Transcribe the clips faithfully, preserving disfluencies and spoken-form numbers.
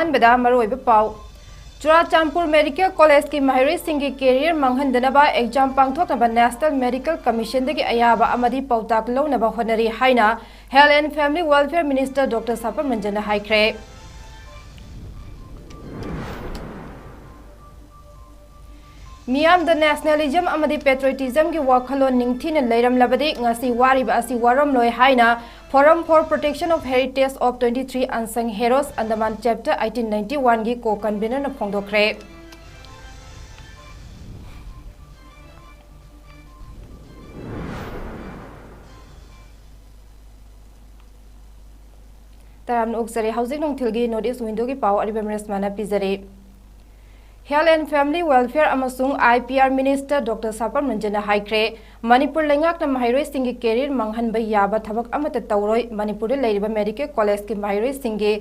ꯑꯍꯥꯟꯕꯗ ꯃꯔꯨꯑꯣꯏꯕ ꯄꯥꯎ꯫ ꯆꯨꯔꯥꯆꯥꯟꯄꯨꯔ ꯃꯦꯗꯤꯀꯦꯜ ꯀꯣꯂꯦꯖꯀꯤ ꯃꯍꯩꯔꯣꯏꯁꯤꯡꯒꯤ ꯀꯦꯔꯤꯌꯔ ꯃꯥꯡꯍꯟꯗꯅꯕ ꯑꯦꯛꯖꯥꯝ ꯄꯥꯡꯊꯣꯛꯅꯕ ꯅꯦꯁꯅꯦꯜ ꯃꯦꯗꯤꯀꯦꯜ ꯀꯃꯤꯁꯟꯗꯒꯤ ꯑꯌꯥꯕ ꯑꯃꯗꯤ ꯄꯥꯎꯇꯥꯛ ꯂꯧꯅꯕ ꯍꯣꯠꯅꯔꯤ ꯍꯥꯏꯅ Health and Family Welfare Minister Doctor ꯁꯥꯄꯝ ꯔꯟꯖꯟꯅ ꯍꯥꯏꯈ꯭ꯔꯦ꯫ ꯃꯤꯌꯥꯝꯗ ꯅꯦꯁꯅꯦꯂꯤꯖꯝ ꯑꯃꯗꯤ ꯄꯦꯇ꯭ꯔꯣꯏꯇꯤꯖꯝꯒꯤ ꯋꯥꯈꯜꯂꯣꯟ ꯅꯤꯡꯊꯤꯅ ꯂꯩꯔꯝꯂꯕꯗꯤ ꯉꯁꯤ ꯋꯥꯔꯤꯕ ꯑꯁꯤ ꯋꯥꯔꯝꯂꯣꯏ ꯍꯥꯏꯅ Forum for Protection of Heritage of twenty-three Unsung Heroes, Andaman Chapter eighteen ninety-one ꯒꯤ ꯀꯣ ꯀꯟꯚꯤꯅꯔꯅ ꯐꯣꯡꯗꯣꯛꯈ꯭ꯔꯦ꯫ ꯇꯔꯥꯝꯅ ꯑꯣꯛꯆꯔꯤ꯫ ꯍꯧꯖꯤꯛ ꯅꯨꯡꯊꯤꯜꯒꯤ North East Window ꯒꯤ ꯄꯥꯎ ꯑꯔꯤꯕꯝ ꯔꯦꯁꯃꯥꯅ ꯄꯤꯖꯔꯤ꯫ Health and Family Welfare ꯑꯃꯁꯨꯡ I P R Minister Doctor ꯁꯥꯄꯝ ꯔꯟꯖꯟꯅ ꯍꯥꯏꯈ꯭ꯔꯦ, ꯃꯅꯤꯄꯨꯔ ꯂꯩꯉꯥꯛꯅ ꯃꯍꯩꯔꯣꯏꯁꯤꯡꯒꯤ ꯀꯦꯔꯤꯌꯔ ꯃꯥꯡꯍꯟꯕ ꯌꯥꯕ ꯊꯕꯛ ꯑꯃꯠꯇ ꯇꯧꯔꯣꯏ꯫ ꯃꯅꯤꯄꯨꯔꯗ ꯂꯩꯔꯤꯕ ꯃꯦꯗꯤꯀꯦꯜ ꯀꯣꯂꯦꯖꯀꯤ ꯃꯍꯩꯔꯣꯏꯁꯤꯡꯒꯤ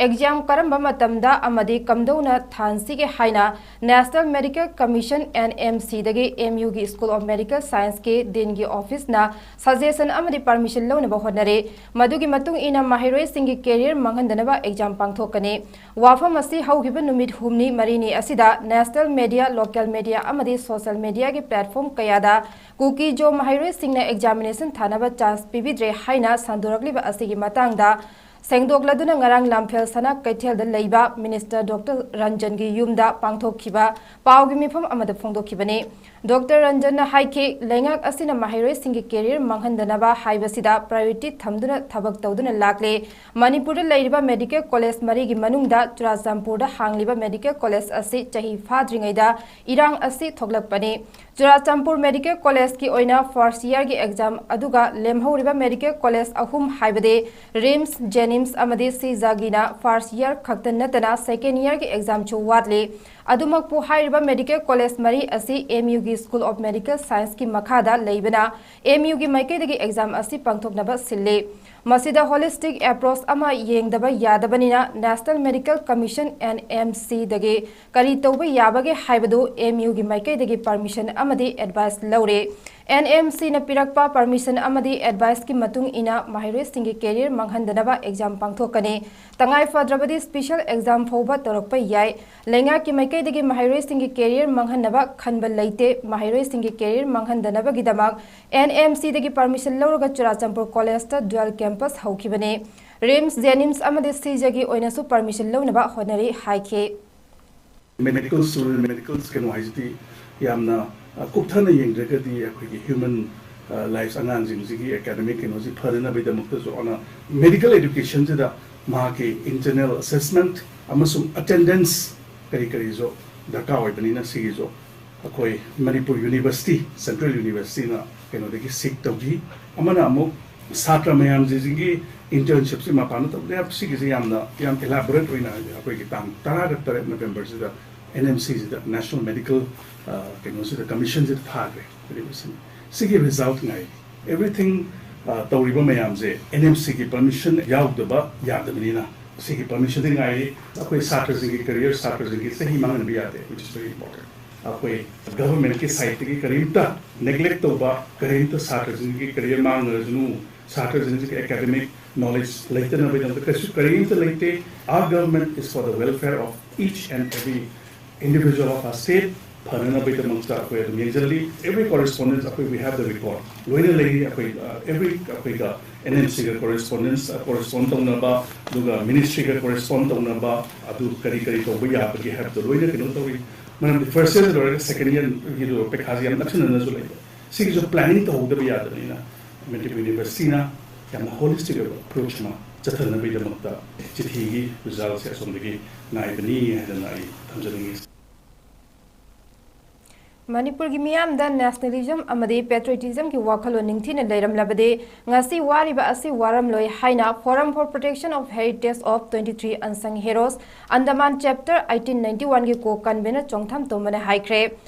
ꯑꯦꯛꯖꯥꯝ ꯀꯔꯝꯕ ꯃꯇꯝꯗ ꯑꯃꯗꯤ ꯀꯝꯗꯧꯅ ꯊꯥꯟꯁꯤꯒꯦ ꯍꯥꯏꯅ National Medical Commission, N M C ꯗꯒꯤ M U ꯒꯤ School of Medical Science ꯀꯤ ꯗꯤꯟꯒꯤ ꯑꯣꯐꯤꯁꯅ ꯁꯖꯦꯁꯟ ꯑꯃꯗꯤ ꯄꯔꯃꯤꯁꯟ ꯂꯧꯅꯕ ꯍꯣꯠꯅꯔꯤ꯫ ꯃꯗꯨꯒꯤ ꯃꯇꯨꯡ ꯏꯟꯅ ꯃꯍꯩꯔꯣꯏꯁꯤꯡꯒꯤ ꯀꯦꯔꯤꯌꯔ ꯃꯥꯡꯍꯟꯗꯅꯕ ꯑꯦꯛꯖꯥꯝ ꯄꯥꯡꯊꯣꯛꯀꯅꯤ꯫ ꯋꯥꯐꯝ ꯑꯁꯤ ꯍꯧꯈꯤꯕ ꯅꯨꯃꯤꯠ ꯍꯨꯝꯅꯤ ꯃꯔꯤꯅꯤ ꯑꯁꯤꯗ ꯅꯦꯁꯅꯦꯜ ꯃꯦꯗꯤꯌꯥ, ꯂꯣꯀꯦꯜ ꯃꯦꯗꯤꯌꯥ ꯑꯃꯗꯤ ꯁꯣꯁꯦꯜ ꯃꯦꯗꯤꯌꯥꯒꯤ ꯄ꯭ꯂꯦꯠꯐꯣꯝ ꯀꯌꯥꯗ ꯀꯨꯀꯤ ꯖꯣ ꯃꯍꯩꯔꯣꯏꯁꯤꯡꯅ ꯑꯦꯛꯖꯥꯃꯤꯅꯦꯁꯟ ꯊꯥꯅꯕ ꯆꯥꯟꯁ ꯄꯤꯕꯤꯗ꯭ꯔꯦ ꯍꯥꯏꯅ ꯁꯟꯗꯣꯔꯛꯂꯤꯕ ꯑꯁꯤꯒꯤ ꯃꯇꯥꯡꯗ ꯁꯦꯡꯗꯣꯛꯂꯗꯨꯅ ꯉꯔꯥꯡ ꯂꯥꯡꯐꯦꯜ ꯁꯅꯥ ꯀꯩꯊꯦꯜꯗ ꯂꯩꯕ ꯃꯤꯅꯤꯁꯇꯔ ꯗꯣꯛꯇꯔ ꯔꯟꯖꯟꯒꯤ ꯌꯨꯝꯗ ꯄꯥꯡꯊꯣꯛꯈꯤꯕ ꯄꯥꯎꯒꯤ ꯃꯤꯐꯝ ꯑꯃꯗ ꯐꯣꯡꯗꯣꯛꯈꯤꯕꯅꯤ꯫ ꯗꯣꯛꯇꯔ ꯔꯟꯖꯟꯅ ꯍꯥꯏꯈꯤ, ꯂꯩꯉꯥꯛ ꯑꯁꯤꯅ ꯃꯍꯩꯔꯣꯏꯁꯤꯡꯒꯤ ꯀꯦꯔꯤꯌꯔ ꯃꯥꯡꯍꯟꯗꯅꯕ ꯍꯥꯏꯕꯁꯤꯗ ꯄ꯭ꯔꯥꯏꯌꯣꯔꯤꯇꯤ ꯊꯝꯗꯨꯅ ꯊꯕꯛ ꯇꯧꯗꯨꯅ ꯂꯥꯛꯂꯦ꯫ ꯃꯅꯤꯄꯨꯔꯗ ꯂꯩꯔꯤꯕ ꯃꯦꯗꯤꯀꯦꯜ ꯀꯣꯂꯦꯖ ꯃꯔꯤꯒꯤ ꯃꯅꯨꯡꯗ ꯆꯨꯔꯥꯆꯥꯟꯄꯨꯔꯗ ꯍꯥꯡꯂꯤꯕ ꯃꯦꯗꯤꯀꯦꯜ ꯀꯣꯂꯦꯖ ꯑꯁꯤ ꯆꯍꯤ ꯐꯥꯗ꯭ꯔꯤꯉꯩꯗ ꯏꯔꯥꯡ ꯑꯁꯤ ꯊꯣꯛꯂꯛꯄꯅꯤ꯫ ꯆꯨꯔꯥꯆꯥꯟꯄꯨꯔ ꯃꯦꯗꯤꯀꯦꯜ ꯀꯣꯂꯦꯖꯀꯤ ꯑꯣꯏꯅ ꯐꯥꯔꯁ ꯏꯌꯥꯔꯒꯤ ꯑꯦꯛꯖꯥꯝ, ꯑꯗꯨꯒ ꯂꯦꯝꯍꯧꯔꯤꯕ ꯃꯦꯗꯤꯀꯦꯜ ꯀꯣꯂꯦꯖ ꯑꯍꯨꯝ, ꯍꯥꯏꯕꯗꯤ ꯔꯤꯝꯁ, ꯖꯦꯅꯤꯝꯁ ꯑꯃꯗꯤ ꯁꯤꯖꯥꯒꯤꯅ ꯐꯥꯔꯁ ꯏꯌꯥꯔ ꯈꯛꯇ ꯅꯠꯇꯅ ꯁꯦꯀꯦꯟ ꯏꯌꯥꯔꯒꯤ ꯑꯦꯛꯖꯥꯝꯁꯨ ꯋꯥꯠꯂꯤ꯫ ꯑꯗꯨꯃꯛꯄꯨ ꯍꯥꯏꯔꯤꯕ ꯃꯦꯗꯤꯀꯦꯜ ꯀꯣꯂꯦꯖ ꯃꯔꯤ ꯑꯁꯤ M U ꯒꯤ School of Medical Science ꯀꯤ ꯃꯈꯥꯗ ꯂꯩꯕꯅ M U ꯒꯤ ꯃꯥꯏꯀꯩꯗꯒꯤ ꯑꯦꯛꯖꯥꯝ ꯑꯁꯤ ꯄꯥꯡꯊꯣꯛꯅꯕ ꯁꯤꯜꯂꯤ꯫ ꯃꯁꯤꯗ holistic approach ꯑꯃ ꯌꯦꯡꯗꯕ ꯌꯥꯗꯕꯅꯤꯅ National Medical Commission, N M C ꯗꯒꯤ ꯀꯔꯤ ꯇꯧꯕ ꯌꯥꯕꯒꯦ ꯍꯥꯏꯕꯗꯨ M U ꯒꯤ ꯃꯥꯏꯀꯩꯗꯒꯤ permission ꯑꯃꯗꯤ advice ꯂꯧꯔꯦ꯫ N M C ꯅ ꯄꯤꯔꯛꯄ permission ꯑꯃꯗꯤ advice ꯀꯤ ꯃꯇꯨꯡ ꯏꯟꯅ ꯃꯍꯩꯔꯣꯏꯁꯤꯡꯒꯤ career ꯃꯥꯡꯍꯟꯗꯅꯕ exam ꯄꯥꯡꯊꯣꯛꯀꯅꯤ꯫ ꯇꯉꯥꯏ ꯐꯗ꯭ꯔꯕꯗꯤ special exam ꯐꯥꯎꯕ ꯇꯧꯔꯛꯄ ꯌꯥꯏ꯫ ꯂꯩꯉꯥꯛꯀꯤ ꯃꯥꯏꯀꯩꯗꯒꯤ ꯃꯍꯩꯔꯣꯏꯁꯤꯡꯒꯤ career ꯃꯥꯡꯍꯟꯅꯕ ꯈꯟꯕ ꯂꯩꯇꯦ꯫ ꯃꯍꯩꯔꯣꯏꯁꯤꯡꯒꯤ career ꯃꯥꯡꯍꯟꯗꯅꯕꯒꯤꯗꯃꯛ N M C ꯗꯒꯤ permission ꯂꯧꯔꯒ ꯆꯨꯔꯥꯆꯥꯟꯄꯨꯔ college ꯇ dual campus ꯍꯧꯈꯤꯕꯅꯤ꯫ RIMS, JNIMS ꯑꯃꯗꯤ CJ ꯒꯤ ꯑꯣꯏꯅꯁꯨ permission ꯂꯧꯅꯕ ꯍꯣꯠꯅꯔꯤ ꯍꯥꯏꯈꯤ꯫ Medical student, medical ꯀꯩꯅꯣ ꯍꯥꯏꯁꯤꯗꯤ ꯌꯥꯝꯅ ꯑ, ꯀꯨꯞꯊꯅ ꯌꯦꯡꯗ꯭ꯔꯒꯗꯤ ꯑꯩꯈꯣꯏꯒꯤ human life, ꯑꯉꯥꯡꯁꯤꯡꯁꯤꯒꯤ academic ꯀꯩꯅꯣꯁꯤ ꯐꯅꯅꯕꯒꯤꯗꯃꯛꯇꯁꯨ ꯑꯅ medical education ꯁꯤꯗ ꯃꯍꯥꯛꯀꯤ internal assessment ꯑꯃꯁꯨꯡ attendance ꯀꯔꯤ ꯀꯔꯤꯁꯨ ꯗꯔꯀꯥꯔ ꯑꯣꯏꯕꯅꯤꯅ ꯁꯤꯒꯤꯁꯨ ꯑꯩꯈꯣꯏ ꯃꯅꯤꯄꯨꯔ university, central university ꯅ ꯀꯩꯅꯣꯗꯒꯤ seek ꯇꯧꯈꯤ꯫ ꯑꯃꯅ ꯑꯃꯨꯛ ꯁꯥꯇ꯭ꯔ ꯃꯌꯥꯝꯁꯤꯡꯒꯤ internship ꯁꯤ ꯃꯄꯥꯟꯗ ꯇꯧꯕ ꯌꯥꯝ, ꯁꯤꯒꯤꯁꯦ ꯌꯥꯝꯅ, ꯌꯥꯝ elaborate ꯑꯣꯏꯅ ꯑꯩꯈꯣꯏꯒꯤ ꯇꯥꯡ ꯇꯔꯥꯒ ꯇꯔꯦꯠ November ꯁꯤꯗ N M C ꯁꯤꯗ, National Medical, ꯑ, ꯀꯩꯅꯣꯁꯤꯗ, commission ꯁꯤꯗ ꯊꯥꯈ꯭ꯔꯦ꯫ ꯁꯤꯒꯤ result ꯉꯥꯏꯔꯤ꯫ Everything, ꯑ, ꯇꯧꯔꯤꯕ ꯃꯌꯥꯝꯁꯦ N M C ꯒꯤ permission ꯌꯥꯎꯗꯕ ꯌꯥꯗꯕꯅꯤꯅ ꯁꯤꯒꯤ permission ꯗꯤ ꯉꯥꯏꯔꯤ꯫ ꯑꯩꯈꯣꯏ ꯁꯥꯇ꯭ꯔꯁꯤꯡꯒꯤ career, ꯁꯥꯇ꯭ꯔꯁꯤꯡꯒꯤ ꯆꯍꯤ ꯃꯥꯡꯍꯟꯕ ꯌꯥꯗꯦ, which is very important꯫ ꯑꯩꯈꯣꯏ government ꯀꯤ side ꯇꯒꯤ ꯀꯔꯤꯝꯇ neglect ꯇꯧꯕ, ꯀꯔꯤꯝꯇ ꯁꯥꯇ꯭ꯔꯁꯤꯡꯒꯤ career ꯃꯥꯡꯉꯁꯅꯨ, ꯁꯥꯇ꯭ꯔꯁꯤꯡꯁꯤꯒꯤ academic knowledge ꯂꯩꯇꯅꯕꯒꯤꯗꯃꯛꯇ ꯀꯩꯁꯨ ꯀꯔꯤꯝꯇ ꯂꯩꯇꯦ꯫ Our government is for the welfare of each and every individual of our state꯫ ꯐꯅꯅꯕꯒꯤꯗꯃꯛꯇ ꯑꯩꯈꯣꯏ ꯑꯗꯨꯝ ꯌꯦꯡꯁꯤꯜꯂꯤ꯫ Every correspondence ꯑꯩꯈꯣꯏ, we have the record꯫ ꯂꯣꯏꯅ ꯂꯩꯔꯤ꯫ ꯑꯩꯈꯣꯏ, ꯑ, every ꯑꯩꯈꯣꯏꯒ N M C ꯒ correspondence, ꯑ, correspond ꯇꯧꯅꯕ, ꯑꯗꯨꯒ ministry ꯒ correspond ꯇꯧꯅꯕ, ꯑꯗꯨ ꯀꯔꯤ ꯀꯔꯤ ꯇꯧꯕ ꯌꯥꯕꯒꯦ ꯍꯥꯏꯕꯗꯣ ꯂꯣꯏꯅ ꯀꯩꯅꯣ ꯇꯧꯔꯤ꯫ ꯃꯔꯝꯗꯤ first year ꯂꯣꯏꯔꯒ second year ꯒꯤꯗꯣ ꯄꯩꯈꯥꯁꯦ ꯌꯥꯝ ꯅꯛꯁꯤꯟꯅꯅꯁꯨ ꯂꯩꯕ꯫ ꯁꯤꯒꯤꯁꯨ planning ꯇꯧꯍꯧꯗꯕ ꯌꯥꯗꯕꯅꯤꯅ ꯃꯅꯤꯄꯨꯔ university ꯅ ꯌꯥꯝꯅ holistic ꯑꯣꯏꯕ approach ꯑꯃ ꯆꯠꯊꯅꯕꯒꯤꯗꯃꯛꯇ ꯆꯤꯊꯤꯒꯤ result ꯁꯦ ꯑꯁꯣꯝꯗꯒꯤ ꯉꯥꯏꯕꯅꯤ ꯍꯥꯏꯗꯅ ꯑꯩ ꯊꯝꯖꯅꯤꯡꯉꯤ꯫ ꯃꯅꯤꯄꯨꯔꯒꯤ ꯃꯤꯌꯥꯝꯗ nationalism ꯑꯃꯗꯤ patriotism ꯒꯤ ꯋꯥꯈꯜꯂꯣꯟ ꯅꯤꯡꯊꯤꯅ ꯂꯩꯔꯝꯂꯕꯗꯤ ꯉꯁꯤ ꯋꯥꯔꯤꯕ ꯑꯁꯤ ꯋꯥꯔꯝꯂꯣꯏ ꯍꯥꯏꯅ Forum for Protection of Heritage of twenty three Unsung Heroes, Andaman Chapter eighteen ninety one ꯒꯤ co-convener ꯆꯣꯡꯊꯝ ꯇꯣꯝꯕꯅ ꯍꯥꯏꯈ꯭ꯔꯦ꯫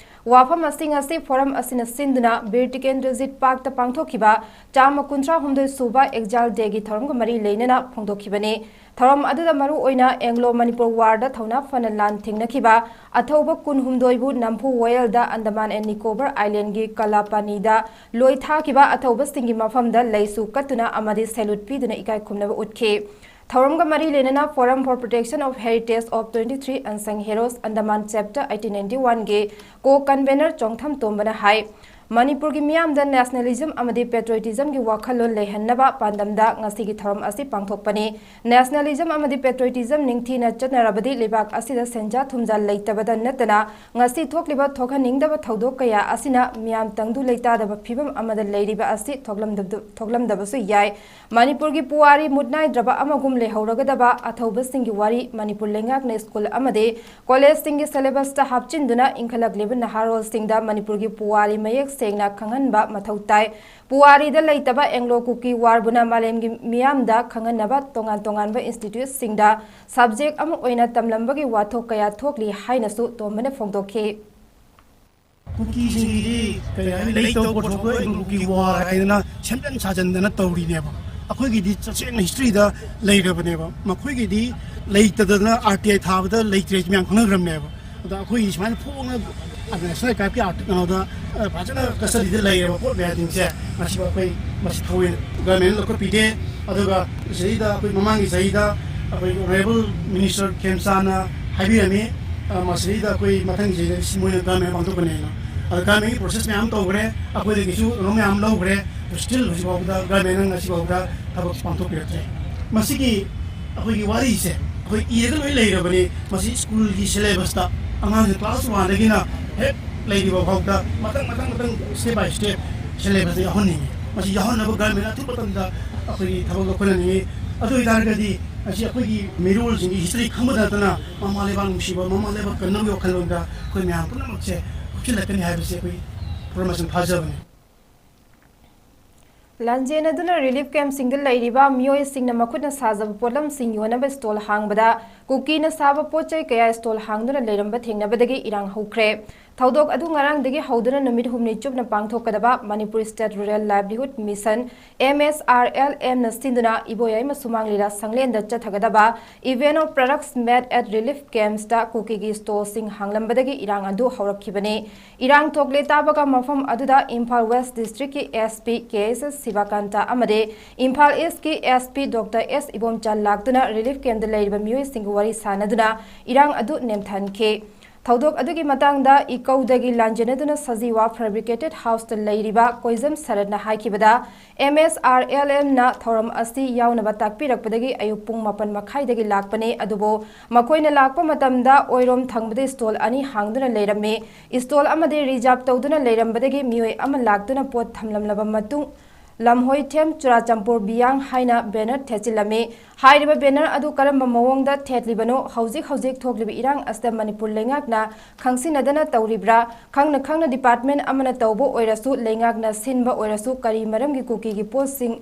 ꯋꯥꯐꯝ ꯑꯁꯤ ꯉꯁꯤ ꯐꯣꯔꯝ ꯑꯁꯤꯅ ꯁꯤꯟꯗꯨꯅ ꯕꯤꯔ ꯇꯤꯀꯦꯟꯗ꯭ꯔꯖꯤꯠ ꯄꯥꯔꯛꯇ ꯄꯥꯡꯊꯣꯛꯈꯤꯕ ꯆꯥꯝꯃ ꯀꯨꯟꯊ꯭ꯔꯥ ꯍꯨꯝꯗꯣꯏ ꯁꯨꯕ ꯑꯦꯛꯖꯥꯏꯜ ꯗꯦꯒꯤ ꯊꯧꯔꯝꯒ ꯃꯔꯤ ꯂꯩꯅꯅ ꯐꯣꯡꯗꯣꯛꯈꯤꯕꯅꯤ꯫ ꯊꯧꯔꯝ ꯑꯗꯨꯗ ꯃꯔꯨ ꯑꯣꯏꯅ ꯑꯦꯡꯒ꯭ꯂꯣ ꯃꯅꯤꯄꯨꯔ ꯋꯥꯔꯗ ꯊꯧꯅꯥ ꯐꯅ ꯂꯥꯟ ꯊꯦꯡꯅꯈꯤꯕ ꯑꯊꯧꯕ ꯀꯨꯟꯍꯨꯝꯗꯣꯏꯕꯨ ꯅꯝꯐꯨ ꯋꯥꯌꯦꯜꯗ ꯑꯟꯗꯃꯥꯟ ꯑꯦꯟ ꯅꯤꯀꯣꯕꯔ ꯑꯥꯏꯂꯦꯟꯒꯤ ꯀꯂꯥꯄꯥꯅꯤꯗ ꯂꯣꯏ ꯊꯥꯈꯤꯕ ꯑꯊꯧꯕꯁꯤꯡꯒꯤ ꯃꯐꯝꯗ ꯂꯩꯁꯨ ꯀꯠꯇꯨꯅ ꯑꯃꯗꯤ ꯁꯦꯂꯨꯠ ꯄꯤꯗꯨꯅ ꯏꯀꯥꯏ ꯈꯨꯝꯅꯕ ꯎꯠꯈꯤ꯫ ꯊꯧꯔꯝꯒ ꯃꯔꯤ ꯂꯩꯅꯅ Forum for Protection of Heritage of twenty three Unsung Heroes Andaman Chapter eighteen ninety one ꯒꯤ ꯀꯣ ꯀꯟꯚꯦꯅꯔ ꯆꯣꯡꯊꯝ ꯇꯣꯝꯕꯅ ꯍꯥꯏ, ꯃꯅꯤꯄꯨꯔꯒꯤ ꯃꯤꯌꯥꯝꯗ ꯅꯦꯁꯅꯦꯂꯤꯖꯝ ꯑꯃꯗꯤ ꯄꯦꯇ꯭ꯔꯣꯏꯇꯤꯖꯝꯒꯤ ꯋꯥꯈꯜꯂꯣꯟ ꯂꯩꯍꯟꯅꯕ ꯄꯥꯟꯗꯝꯗ ꯉꯁꯤꯒꯤ ꯊꯧꯔꯝ ꯑꯁꯤ ꯄꯥꯡꯊꯣꯛꯄꯅꯤ꯫ ꯅꯦꯁꯅꯦꯂꯤꯖꯝ ꯑꯃꯗꯤ ꯄꯦꯇ꯭ꯔꯣꯏꯇꯤꯖꯝ ꯅꯤꯡꯊꯤꯅ ꯆꯠꯅꯔꯕꯗꯤ ꯂꯩꯕꯥꯛ ꯑꯁꯤꯗ ꯁꯦꯟꯖꯥ ꯊꯨꯝꯖꯥ ꯂꯩꯇꯕꯗ ꯅꯠꯇꯅ ꯉꯁꯤ ꯊꯣꯛꯂꯤꯕ ꯊꯣꯛꯍꯟꯅꯤꯡꯗꯕ ꯊꯧꯗꯣꯛ ꯀꯌꯥ ꯑꯁꯤꯅ ꯃꯤꯌꯥꯝ ꯇꯪꯗꯨ ꯂꯩꯇꯥꯗꯕ ꯐꯤꯕꯝ ꯑꯃꯗ ꯂꯩꯔꯤꯕ ꯑꯁꯤ ꯊꯣꯛꯂꯝꯗꯕ-, ꯊꯣꯛꯂꯝꯗꯕꯁꯨ ꯌꯥꯏ꯫ ꯃꯅꯤꯄꯨꯔꯒꯤ ꯄꯨꯋꯥꯔꯤ ꯃꯨꯠ ꯅꯥꯏꯗ꯭ꯔꯕ ꯑꯃꯒꯨꯝ ꯂꯩꯍꯧꯔꯒꯗꯕ ꯑꯊꯧꯕꯁꯤꯡꯒꯤ ꯋꯥꯔꯤ ꯃꯅꯤꯄꯨꯔ ꯂꯩꯉꯥꯛꯅ ꯁ꯭ꯀꯨꯜ ꯑꯃꯗꯤ ꯀꯣꯂꯦꯖꯁꯤꯡꯒꯤ ꯁꯦꯂꯦꯕꯁꯇ ꯍꯥꯞꯆꯤꯟꯗꯨꯅ ꯏꯟꯈꯠꯂꯛꯂꯤꯕ ꯅꯍꯥꯔꯣꯜꯁꯤꯡꯗ ꯃꯅꯤꯄꯨꯔꯒꯤ ꯄꯨꯋꯥꯔꯤ ꯃꯌꯦꯛ ꯁꯦꯡꯅ ꯈꯪꯍꯟꯕ ꯃꯊꯧ ꯇꯥꯏ꯫ ꯄꯨꯋꯥꯔꯤꯗ ꯂꯩꯇꯕ ꯑꯦꯡꯒ꯭ꯂꯣ ꯀꯨꯀꯤ ꯋꯥꯔꯕꯨꯅ ꯃꯥꯂꯦꯝꯒꯤ ꯃꯤꯌꯥꯝꯗ ꯈꯪꯍꯟꯅꯕ ꯇꯣꯉꯥꯟ ꯇꯣꯉꯥꯟꯕ ꯏꯟꯁꯇꯤꯇ꯭ꯌꯨꯠꯁꯤꯡꯗ ꯁꯕꯖꯦꯛ ꯑꯃ ꯑꯣꯏꯅ ꯇꯝꯂꯝꯕꯒꯤ ꯋꯥꯊꯣꯛ ꯀꯌꯥ ꯊꯣꯛꯂꯤ ꯍꯥꯏꯅꯁꯨ ꯇꯣꯝꯕꯅ ꯐꯣꯡꯗꯣꯛꯈꯤ꯫ ꯀꯨꯀꯤꯁꯤꯡꯒꯤꯗꯤ ꯀꯔꯤ ꯍꯥꯏꯅꯤ, ꯂꯩꯇꯕ ꯄꯣꯠꯊꯣꯛꯇꯣ ꯑꯦꯡꯒ꯭ꯂꯣ ꯀꯨꯀꯤ ꯋꯥꯔ ꯍꯥꯏꯗꯅ ꯁꯦꯝꯖꯤꯟ ꯁꯥꯖꯤꯟꯗꯅ ꯇꯧꯔꯤꯅꯦꯕ꯫ ꯑꯩꯈꯣꯏꯒꯤꯗꯤ ꯇꯁꯦꯡꯅ ꯍꯤꯁꯇ꯭ꯔꯤꯗ ꯂꯩꯔꯕꯅꯦꯕ꯫ ꯃꯈꯣꯏꯒꯤꯗꯤ ꯂꯩꯇꯗꯅ ꯑꯥꯔ ꯇꯤ ꯑꯥꯏ ꯊꯥꯕꯗ ꯂꯩꯇ꯭ꯔꯦ ꯃꯌꯥꯝ ꯈꯪꯅꯈ꯭ꯔꯕꯅꯦꯕ꯫ ꯑꯗ ꯑꯩꯈꯣꯏꯒꯤ ꯁꯨꯃꯥꯏꯅ ꯐꯣꯡꯅ ꯅꯦꯁꯅꯦꯜ ꯑꯥꯔꯀꯥꯏꯚꯀꯤ ꯑꯥꯔꯇꯤꯀꯜꯗ, ꯑ, ꯐꯖꯅ ꯀꯁꯇꯗꯤꯗ ꯂꯩꯔꯕ ꯄꯣꯠ ꯃꯌꯥꯝꯁꯤꯡꯁꯦ ꯉꯁꯤ ꯑꯩꯈꯣꯏ ꯃꯁꯤ ꯊꯑꯣꯏꯅ ꯒꯚꯔꯟꯃꯦꯟꯅ ꯂꯧꯈꯠꯄꯤꯗꯦ꯫ ꯑꯗꯨꯒ ꯁꯤꯗꯩꯗ ꯑꯩꯈꯣꯏ ꯃꯃꯥꯡꯒꯤ ꯆꯍꯤꯗ ꯑꯩꯈꯣꯏ ꯑꯣꯅꯔꯦꯕꯜ ꯃꯤꯅꯤꯁꯇꯔ ꯈꯦꯝꯆꯥꯟꯅ ꯍꯥꯏꯕꯤꯔꯝꯃꯤ, ꯑ, ꯃꯁꯤꯗꯩꯗ ꯑꯩꯈꯣꯏ ꯃꯊꯪꯒꯤ ꯆꯍꯤꯗ ꯁꯤ ꯃꯣꯏꯅ ꯒꯚꯔꯟꯃꯦꯟ ꯄꯥꯡꯊꯣꯛꯀꯅꯦꯅ꯫ ꯑꯗ ꯒꯚꯔꯟꯃꯦꯟꯒꯤ ꯄ꯭ꯔꯣꯁꯦꯁ ꯃꯌꯥꯝ ꯑꯃ ꯇꯧꯈ꯭ꯔꯦ, ꯑꯩꯈꯣꯏꯗꯒꯤꯁꯨ ꯀꯩꯅꯣ ꯃꯌꯥꯝ ꯑꯃ ꯂꯧꯈ꯭ꯔꯦ꯫ ꯁ꯭ꯇꯤꯜ ꯍꯧꯖꯤꯛ ꯐꯥꯎꯕꯗ ꯒꯚꯔꯟꯃꯦꯟꯅ ꯉꯁꯤ ꯐꯥꯎꯕꯗ ꯊꯕꯛ ꯄꯥꯡꯊꯣꯛꯄꯤꯔꯛꯇ꯭ꯔꯦ꯫ ꯃꯁꯤꯒꯤ ꯑꯩꯈꯣꯏꯒꯤ ꯋꯥꯔꯤꯁꯦ ꯑꯩꯈꯣꯏ ꯏꯔꯒ ꯂꯣꯏ ꯂꯩꯔꯕꯅꯤ꯫ ꯃꯁꯤ ꯁ꯭ꯀꯨꯜꯒꯤ ꯁꯦꯂꯦꯕꯁꯇ ꯑꯉꯥꯡꯁꯦ ꯀ꯭ꯂꯥꯁ ꯋꯥꯟꯗꯒꯤꯅ ꯍꯦꯛ ꯂꯩꯔꯤꯕ ꯐꯥꯎꯗ ꯃꯊꯪ, ꯃꯊꯪ, ꯃꯊꯪ, step by step ꯁꯦꯂꯦꯕꯁꯇ ꯌꯥꯎꯍꯟꯅꯤꯡꯉꯤ꯫ ꯃꯁꯤ ꯌꯥꯎꯍꯟꯅꯕ ꯒꯚꯔꯟꯃꯦꯟ ꯑꯊꯨꯕ ꯃꯇꯝꯗ ꯑꯩꯈꯣꯏꯒꯤ ꯊꯕꯛ ꯂꯧꯈꯠꯍꯟꯅꯤꯡꯉꯤ꯫ ꯑꯗꯨ ꯑꯣꯏꯇꯥꯔꯒꯗꯤ ꯉꯁꯤ ꯑꯩꯈꯣꯏꯒꯤ ꯃꯤꯔꯣꯜꯁꯤꯡꯒꯤ ꯍꯤꯁꯇ꯭ꯔꯤ ꯈꯪꯕꯗ ꯅꯠꯇꯅ ꯃꯃꯥ ꯂꯩꯕꯥꯛ ꯅꯨꯡꯁꯤꯕ, ꯃꯃꯥ ꯂꯩꯕꯥꯛ ꯀꯟꯅꯕꯒꯤ ꯋꯥꯈꯜꯂꯣꯟꯗ ꯑꯩꯈꯣꯏ ꯃꯌꯥꯝ ꯄꯨꯝꯅꯃꯛꯁꯦ ꯍꯨꯞꯆꯤꯜꯂꯛꯀꯅꯤ ꯍꯥꯏꯕꯁꯦ ꯑꯩꯈꯣꯏ ꯄꯨꯝꯅꯃꯛꯁꯨ ꯊꯥꯖꯕꯅꯤ꯫ ꯂꯥꯟꯖꯦꯟꯅꯗꯨꯅ ꯔꯤꯂꯤꯐ ꯀꯦꯝꯞꯁꯤꯡꯗ ꯂꯩꯔꯤꯕ ꯃꯤꯑꯣꯏꯁꯤꯡꯅ ꯃꯈꯨꯠꯅ ꯁꯥꯖꯕ ꯄꯣꯠꯂꯝꯁꯤꯡ ꯌꯣꯟꯅꯕ ꯁ꯭ꯇꯣꯜ ꯍꯥꯡꯕꯗ ꯀꯨꯀꯤꯅ ꯁꯥꯕ ꯄꯣꯠ ꯆꯩ ꯀꯌꯥ ꯁ꯭ꯇꯣꯜ ꯍꯥꯡꯗꯨꯅ ꯂꯩꯔꯝꯕ ꯊꯦꯡꯅꯕꯗꯒꯤ ꯏꯔꯥꯡ ꯍꯧꯈ꯭ꯔꯦ꯫ ꯊꯧꯗꯣꯛ ꯑꯗꯨ ꯉꯔꯥꯡꯗꯒꯤ ꯍꯧꯗꯨꯅ ꯅꯨꯃꯤꯠ ꯍꯨꯝꯅꯤ ꯆꯨꯞꯅ ꯄꯥꯡꯊꯣꯛꯀꯗꯕ ꯃꯅꯤꯄꯨꯔ ꯁ꯭ꯇꯦꯠ ꯔꯨꯔꯦꯜ ꯂꯥꯏꯚꯂꯤꯍꯨꯗ mission, M S R L ꯑꯦꯝꯅ ꯁꯤꯟꯗꯨꯅ ꯏꯕꯣꯌꯥꯏꯃ ꯁꯨꯃꯥꯡ ꯂꯤꯂꯥ ꯁꯪꯂꯦꯟꯗ ꯆꯠꯊꯒꯗꯕ Event of Products Made at Relief Camps ꯇ ꯀꯨꯀꯤꯒꯤ ꯁ꯭ꯇꯣꯜꯁꯤꯡ ꯍꯥꯡꯂꯝꯕꯗꯒꯤ ꯏꯔꯥꯡ ꯑꯗꯨ ꯍꯧꯔꯛꯈꯤꯕꯅꯤ꯫ ꯏꯔꯥꯡ ꯊꯣꯛꯂꯦ ꯇꯥꯕꯒ ꯃꯐꯝ ꯑꯗꯨꯗ ꯏꯝꯐꯥꯜ ꯋꯦꯁ꯭ꯠ ꯗꯤꯁꯇ꯭ꯔꯤꯛꯀꯤ ꯑꯦꯁ ꯄꯤ ꯀꯦ ꯑꯦꯁ ꯁꯤꯕꯥꯀꯥꯟꯇ ꯑꯃꯗꯤ ꯏꯝꯐꯥꯜ ꯏꯁ꯭ꯠꯀꯤ ꯑꯦꯁ ꯄꯤ ꯗꯣꯛꯇꯔ ꯑꯦꯁ ꯏꯕꯣꯝꯆꯥꯟ ꯂꯥꯛꯇꯨꯅ ꯔꯤꯂꯤꯐ ꯀꯦꯝꯞꯇ ꯂꯩꯔꯤꯕ ꯃꯤꯑꯣꯏꯁꯤꯡꯒ ꯋꯥꯔꯤ ꯁꯥꯅꯗꯨꯅ ꯏꯔꯥꯡ ꯑꯗꯨ ꯅꯦꯝꯊꯍꯟꯈꯤ꯫ ꯊꯧꯗꯣꯛ ꯑꯗꯨꯒꯤ ꯃꯇꯥꯡꯗ ꯏꯀꯧꯗꯒꯤ ꯂꯥꯟꯖꯦꯟꯅꯗꯨꯅ ꯁꯖꯤꯋꯥ ꯐꯦꯕ꯭ꯔꯤꯀꯦꯇꯦꯗ ꯍꯥꯎꯁꯇ ꯂꯩꯔꯤꯕ ꯀꯣꯏꯖꯝ ꯁꯔꯠꯅ ꯍꯥꯏꯈꯤꯕꯗ, ꯑꯦꯝ ꯑꯦꯁ ꯑꯥꯔ ꯑꯦꯜ ꯑꯦꯝꯅ ꯊꯧꯔꯝ ꯑꯁꯤ ꯌꯥꯎꯅꯕ ꯇꯥꯛꯄꯤꯔꯛꯄꯗꯒꯤ ꯑꯌꯨꯛ ꯄꯨꯡ ꯃꯥꯄꯟ ꯃꯈꯥꯏꯗꯒꯤ ꯂꯥꯛꯄꯅꯤ, ꯑꯗꯨꯕꯨ ꯃꯈꯣꯏꯅ ꯂꯥꯛꯄ ꯃꯇꯝꯗ ꯑꯣꯏꯔꯣꯝ ꯊꯪꯕꯗ ꯁ꯭ꯇꯣꯜ ꯑꯅꯤ ꯍꯥꯡꯗꯨꯅ ꯂꯩꯔꯝꯃꯤ꯫ ꯁ꯭ꯇꯣꯜ ꯑꯃꯗꯤ ꯔꯤꯖꯥꯔꯚ ꯇꯧꯗꯨꯅ ꯂꯩꯔꯝꯕꯗꯒꯤ ꯃꯤꯑꯣꯏ ꯑꯃ ꯂꯥꯛꯇꯨꯅ ꯄꯣꯠ ꯊꯝꯂꯝꯂꯕ ꯃꯇꯨꯡ ꯂꯝꯍꯣꯏꯊꯦꯝ ꯆꯨꯔꯥꯆꯥꯟꯄꯨꯔ ꯕꯤꯌꯥꯡ ꯍꯥꯏꯅ ꯕꯦꯅꯔ ꯊꯦꯠꯆꯤꯜꯂꯝꯃꯤ꯫ ꯍꯥꯏꯔꯤꯕ ꯕꯦꯅꯔ ꯑꯗꯨ ꯀꯔꯝꯕ ꯃꯑꯣꯡꯗ ꯊꯦꯠꯂꯤꯕꯅꯣ, ꯍꯧꯖꯤꯛ ꯍꯧꯖꯤꯛ ꯊꯣꯛꯂꯤꯕ ꯏꯔꯥꯡ ꯑꯁꯤꯗ ꯃꯅꯤꯄꯨꯔ ꯂꯩꯉꯥꯛꯅ ꯈꯪꯁꯤꯟꯅꯗꯅ ꯇꯧꯔꯤꯕ꯭ꯔꯥ? ꯈꯪꯅ ꯈꯪꯅ ꯗꯤꯄꯥꯔꯠꯃꯦꯟꯠ ꯑꯃꯅ ꯇꯧꯕ ꯑꯣꯏꯔꯁꯨ, ꯂꯩꯉꯥꯛꯅ ꯁꯤꯟꯕ ꯑꯣꯏꯔꯁꯨ, ꯀꯔꯤ ꯃꯔꯝꯒꯤ ꯀꯨꯀꯤꯒꯤ ꯄꯣꯠꯁꯤꯡ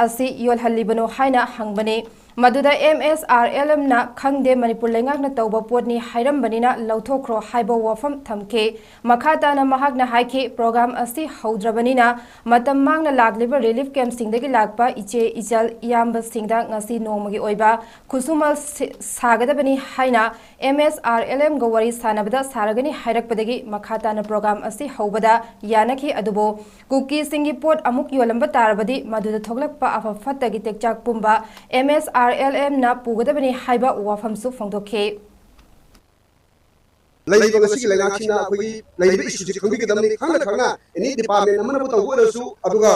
ꯑꯁꯤ ꯌꯣꯜꯍꯜꯂꯤꯕꯅꯣ ꯍꯥꯏꯅ ꯍꯪꯕꯅꯤ꯫ ꯃꯗꯨꯗ ꯑꯦꯝ ꯑꯦꯁ ꯑꯥꯔ ꯑꯦꯜ ꯑꯦꯝꯅ "ꯈꯪꯗꯦ, ꯃꯅꯤꯄꯨꯔ ꯂꯩꯉꯥꯛꯅ ꯇꯧꯕ ꯄꯣꯠꯅꯤ ꯍꯥꯏꯔꯝꯕꯅꯤꯅ ꯂꯧꯊꯣꯛꯈ꯭ꯔꯣ" ꯍꯥꯏꯕ ꯋꯥꯐꯝ ꯊꯝꯈꯤ꯫ ꯃꯈꯥ ꯇꯥꯅ ꯃꯍꯥꯛꯅ ꯍꯥꯏꯈꯤ, ꯄ꯭ꯔꯣꯒ꯭ꯔꯥꯝ ꯑꯁꯤ ꯍꯧꯗ꯭ꯔꯕꯅꯤꯅ ꯃꯇꯝ ꯃꯥꯡꯅ ꯂꯥꯛꯂꯤꯕ ꯔꯤꯂꯤꯐ ꯀꯦꯝꯞꯁꯤꯡꯗꯒꯤ ꯂꯥꯛꯄ ꯏꯆꯦ, ꯏꯆꯜ, ꯏꯌꯥꯝꯕꯁꯤꯡꯗ ꯉꯁꯤ ꯅꯣꯡꯃꯒꯤ ꯑꯣꯏꯕ ꯈꯨꯠꯁꯨꯃꯜ ꯁꯤ-, ꯁꯥꯒꯗꯕꯅꯤ ꯍꯥꯏꯅ ꯑꯦꯝ ꯑꯦꯁ ꯑꯥꯔ ꯑꯦꯜ ꯑꯦꯝꯒ ꯋꯥꯔꯤ ꯁꯥꯅꯕꯗ ꯁꯥꯔꯒꯅꯤ ꯍꯥꯏꯔꯛꯄꯗꯒꯤ ꯃꯈꯥ ꯇꯥꯅ ꯄ꯭ꯔꯣꯒ꯭ꯔꯥꯝ ꯑꯁꯤ ꯍꯧꯕꯗ ꯌꯥꯅꯈꯤ꯫ ꯑꯗꯨꯕꯨ ꯀꯨꯀꯤꯁꯤꯡꯒꯤ ꯄꯣꯠ ꯑꯃꯨꯛ ꯌꯣꯜꯂꯝꯕ ꯇꯥꯔꯕꯗꯤ ꯃꯗꯨꯗ ꯊꯣꯛꯂꯛꯄ ꯑꯐ ꯐꯠꯇꯒꯤ ꯇꯦꯛꯆꯥꯛ ꯄꯨꯝꯕ ꯑꯦꯝ ꯑꯦꯁ ꯑꯥꯔ ꯑꯦꯜ ꯑꯦꯝꯅ ꯄꯨꯒꯗꯕꯅꯤ ꯍꯥꯏꯕ ꯋꯥꯐꯝꯁꯨ ꯐꯣꯡꯗꯣꯛꯈꯤ꯫ ꯂꯩꯔꯤꯕ ꯉꯁꯤꯒꯤ ꯂꯩꯉꯥꯛꯁꯤꯅ ꯑꯩꯈꯣꯏꯒꯤ ꯂꯩꯔꯤꯕ ꯏꯁꯨꯁꯤ ꯈꯪꯕꯤꯒꯗꯕꯅꯤ꯫ ꯈꯪꯅ ꯈꯪꯅ ꯑꯦꯅꯤ ꯗꯤꯄꯥꯔꯠꯃꯦꯟ ꯑꯃꯅꯕꯨ ꯇꯧꯕ ꯑꯣꯏꯔꯁꯨ, ꯑꯗꯨꯒ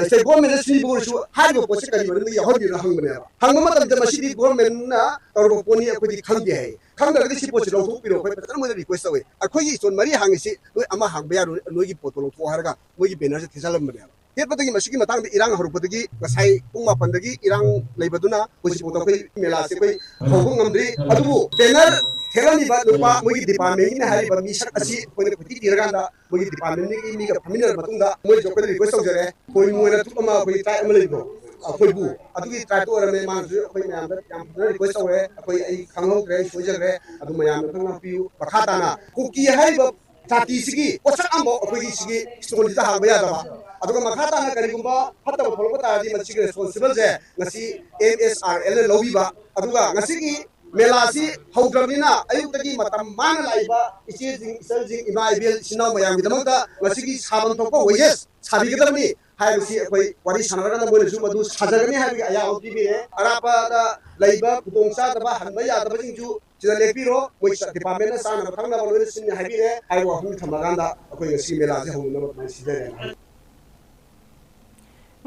ꯁ꯭ꯇꯦꯠ ꯒꯣꯔꯃꯦꯟꯅ ꯁꯤꯟꯕ ꯑꯣꯏꯔꯁꯨ ꯍꯥꯏꯔꯤꯕ ꯄꯣꯠꯁꯤ ꯀꯔꯤ ꯃꯔꯝꯗ ꯌꯥꯎꯍꯟꯕꯤꯅꯣ ꯍꯪꯕꯅꯦꯕ꯫ ꯍꯪꯕ ꯃꯇꯝꯗ ꯃꯁꯤꯗꯤ ꯒꯣꯔꯃꯦꯟꯅ ꯇꯧꯔꯕ ꯄꯣꯠꯅꯤ, ꯑꯩꯈꯣꯏꯗꯤ ꯈꯪꯗꯦ ꯍꯥꯏ꯫ ꯈꯪꯗ꯭ꯔꯒꯗꯤ ꯁꯤ ꯄꯣꯠꯁꯤ ꯂꯧꯊꯣꯛꯄꯤꯔꯣ, ꯑꯩꯈꯣꯏ ꯐꯖꯅ ꯃꯣꯏꯗ ꯔꯤꯀ꯭ꯋꯦꯁ ꯇꯧꯋꯦ꯫ ꯑꯩꯈꯣꯏꯒꯤ ꯁ꯭ꯇꯣꯜ ꯃꯔꯤ ꯍꯥꯡꯉꯤꯁꯤ ꯅꯣꯏ ꯑꯃ ꯍꯥꯡꯕ ꯌꯥꯔꯣꯏ, ꯅꯣꯏꯒꯤ ꯄꯣꯠꯇꯣ ꯂꯧꯊꯣꯛꯑꯣ ꯍꯥꯏꯔꯒ ꯃꯣꯏꯒꯤ ꯕꯦꯅꯔꯁꯦ ꯊꯦꯠꯆꯜꯂꯝꯕꯅꯦꯕ꯫ ꯊꯦꯠꯄꯗꯒꯤ ꯃꯁꯤꯒꯤ ꯃꯇꯥꯡꯗ ꯏꯔꯥꯡ ꯍꯧꯔꯛꯄꯗꯒꯤ ꯉꯁꯥꯏ ꯄꯨꯡ ꯃꯥꯄꯟꯗꯒꯤ ꯏꯔꯥꯡ ꯂꯩꯕꯗꯨꯅ ꯍꯧꯖꯤꯛꯐꯥꯎꯗ ꯑꯩꯈꯣꯏ ꯃꯦꯂꯥꯁꯦ ꯑꯩꯈꯣꯏ ꯍꯧꯕ ꯉꯝꯗ꯭ꯔꯤ꯫ ꯑꯗꯨꯕꯨ ꯕꯦꯅꯔ ꯊꯦꯠꯂꯝꯃꯤꯕ ꯅꯨꯄꯥ ꯃꯣꯏꯒꯤ ꯗꯤꯄꯥꯔꯠꯃꯦꯟꯒꯤꯅꯤ ꯍꯥꯏꯔꯤꯕ ꯃꯤꯁꯛ ꯑꯁꯤ ꯑꯩꯈꯣꯏꯅ ꯀꯣꯏꯊꯤ ꯊꯤꯔꯀꯥꯟꯗ ꯃꯣꯏꯒꯤ ꯗꯤꯄꯥꯔꯠꯃꯦꯟꯒꯤ ꯃꯤꯒ ꯐꯝꯃꯤꯟꯅꯔꯕ ꯃꯇꯨꯡꯗ ꯃꯣꯏꯁꯨ ꯑꯩꯈꯣꯏꯗ ꯔꯤꯀ꯭ꯋꯦꯁ ꯇꯧꯖꯔꯦ꯫ ꯃꯣꯏ ꯃꯣꯏꯅ ꯇ꯭ꯔꯨꯞ ꯑꯃ ꯑꯩꯈꯣꯏ ꯇ꯭ꯔꯥꯏꯕ ꯑꯃ ꯂꯩꯕꯗꯣ ꯑꯩꯈꯣꯏꯕꯨ ꯑꯗꯨꯒꯤ ꯇ꯭ꯔꯥꯏꯕꯇ ꯑꯣꯏꯔꯝꯃꯦ꯫ ꯃꯥꯅꯁꯨ ꯑꯩꯈꯣꯏ ꯃꯌꯥꯝꯗ ꯌꯥꯝ ꯐꯖꯅ ꯔꯤꯀ꯭ꯋꯦꯁ ꯇꯧꯔꯦ꯫ ꯑꯩꯈꯣꯏ ꯑꯩ ꯈꯪꯍꯧꯗ꯭ꯔꯦ, ꯑꯩ ꯁꯣꯏꯖꯈ꯭ꯔꯦ꯫ ꯑꯗꯨ ꯃꯌꯥꯝꯅ ꯈꯪ ꯉꯥꯛꯄꯤꯌꯨ꯫ ꯃꯈꯥ ꯇꯥꯅ ꯀꯨꯀꯤ ꯍꯥꯏꯔꯤꯕ ꯖꯥꯇꯤꯁꯤꯒꯤ ꯄꯣꯠꯁꯛ ꯑꯃꯐꯥꯎ ꯑꯩꯈꯣꯏꯒꯤ ꯁꯤꯒꯤ ꯁ꯭ꯇꯣꯟꯁꯤꯗ ꯍꯥꯡꯕ ꯌꯥꯗꯕ꯫ ꯑꯗꯨꯒ ꯃꯈꯥ ꯇꯥꯅ ꯀꯔꯤꯒꯨꯝꯕ ꯐꯠꯇꯕ ꯊꯣꯛꯂꯛꯄ ꯇꯥꯔꯗꯤ ꯃꯁꯤꯒꯤ ꯔꯦꯁꯄꯣꯟꯁꯤꯕꯜꯁꯦ ꯉꯁꯤ ꯑꯦꯝ ꯑꯦꯁ ꯑꯥꯔ ꯑꯦꯜꯅ ꯂꯧꯕꯤꯕ꯫ ꯑꯗꯨꯒ ꯉꯁꯤꯒꯤ ꯃꯦꯂꯥꯁꯤ ꯍꯧꯗ꯭ꯔꯕꯅꯤꯅ ꯑꯌꯨꯛꯇꯒꯤ ꯃꯇꯝ ꯃꯥꯡꯅ ꯂꯥꯛꯏꯕ ꯏꯆꯦꯁꯤꯡ, ꯏꯆꯜꯁꯤꯡ, ꯏꯃꯥ ꯏꯕꯦꯜ, ꯏꯆꯤꯟ ꯏꯅꯥꯎ ꯃꯌꯥꯝꯒꯤꯗꯃꯛꯇ ꯉꯁꯤꯒꯤ ꯁꯥꯐꯝ ꯊꯣꯛꯄ ꯋꯦꯖꯦꯁ ꯁꯥꯕꯤꯒꯗꯕꯅꯤ ꯍꯥꯏꯕꯁꯤ ꯑꯩꯈꯣꯏ ꯋꯥꯔꯤ ꯁꯥꯟꯅꯔꯒ ꯃꯣꯏꯅꯁꯨ ꯃꯗꯨ ꯁꯥꯖꯒꯅꯤ ꯍꯥꯏꯕꯒꯤ ꯑꯌꯥꯕ ꯄꯤꯕꯤꯔꯦ꯫ ꯑꯔꯥꯞꯄꯗ ꯂꯩꯕ ꯈꯨꯗꯣꯡ ꯆꯥꯗꯕ ꯍꯟꯕ ꯌꯥꯗꯕꯁꯤꯡꯁꯨ ꯁꯤꯗ ꯂꯦꯛꯄꯤꯔꯣ, ꯃꯣꯏ ꯗꯤꯄꯥꯔꯠꯃꯦꯟꯅ ꯆꯥꯅꯕ ꯊꯛꯅꯕ ꯂꯣꯏꯅ ꯁꯤꯟꯅꯤ ꯍꯥꯏꯕꯤꯔꯦ ꯍꯥꯏꯕ ꯋꯥꯐꯝꯁꯤ ꯊꯝꯃꯀꯥꯟꯗ ꯑꯩꯈꯣꯏ ꯉꯁꯤ ꯃꯦꯂꯥꯁꯦ ꯍꯧꯅꯅꯕ ꯑꯗꯨꯃꯥꯏꯅ ꯁꯤꯟꯖꯔꯦꯅ ꯍꯥꯏ꯫